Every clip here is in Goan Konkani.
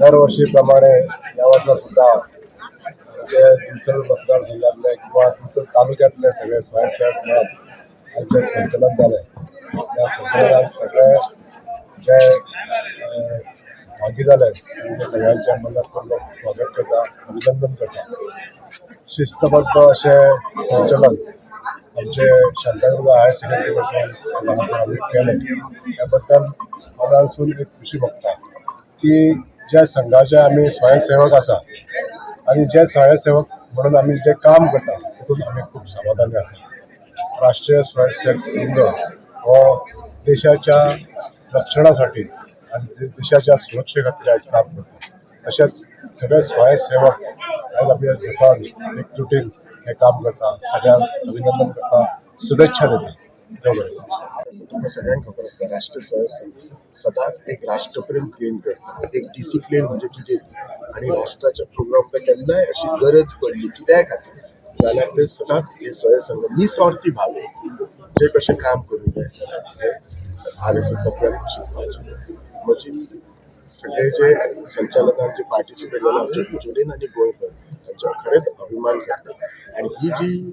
दरवर्षी प्रमाणे ह्या वर्सा सुद्धा आमचे दिवचल मतदारसंघातले किंवा दिवचल तालुक्यातले सगळे स्वयंसेवक मेळून आमचें संचलन जालें. त्या संचलनात सगळे जे भागी जाले तेंचे सगळ्यांच्या मनपूर्वक स्वागत करता, अभिनंदन करता. शिस्तबद्ध अशें संचलन आमचे शांतादुर्गा हायर सेकंडरी कडसून हांगासर आमी केलें. त्या बद्दल मनासून एक खुशी भोगता की ज्या संघाचे आमी स्वयंसेवक आसा आनी जे स्वयंसेवक म्हणून आमी जे काम करता, तितून आमी खूब समाधानी आसा. राष्ट्रीय स्वयंसेवक संघ हो देशाच्या रक्षणासाठी आणि देशाच्या सुरक्षे खातीर आयज काम करता. तशेंच सगळे स्वयंसेवक आयज आपल्या झटान, एकजुटीन हे काम करता. सगळ्यांक अभिनंदन करता, शुभेच्छा दिता. देव बरें करूं. असं तुमकां सगळ्यांक खबर आसा, राष्ट्र स्वयंसेवक सदांच एक राष्ट्रप्रेम क्रिएट करता, एक डिसिप्लीन म्हणजे कितें ती आनी राष्ट्राच्या प्रोग्राम केन्नाय अशी गरज पडली कित्याय खातीर जाल्यार ते सदांच हे स्वयंसंघ निस्वार्थी भावे जे कशें काम करूंक जाय जाल्यार हे आरएसएसांतल्यान शिकपाचें. म्हजी सगळे जे संचालनान जे पार्टिसिपेट जाला, आमच्या बिचोलीन आनी गोंयभर, तांचो खरेंच अभिमान करता. आनी ही जी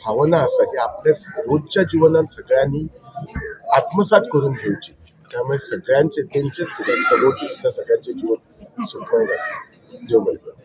भावना आसा, ही आपल्या रोजच्या जिवनात सगळ्यांनी आत्मसात करून घेवची. त्यामुळे सगळ्यांचे, तेंचेच कित्याक, सगळी सुद्दां सगळ्यांचे जीवन सुखमय जाता. देव बरें करूं.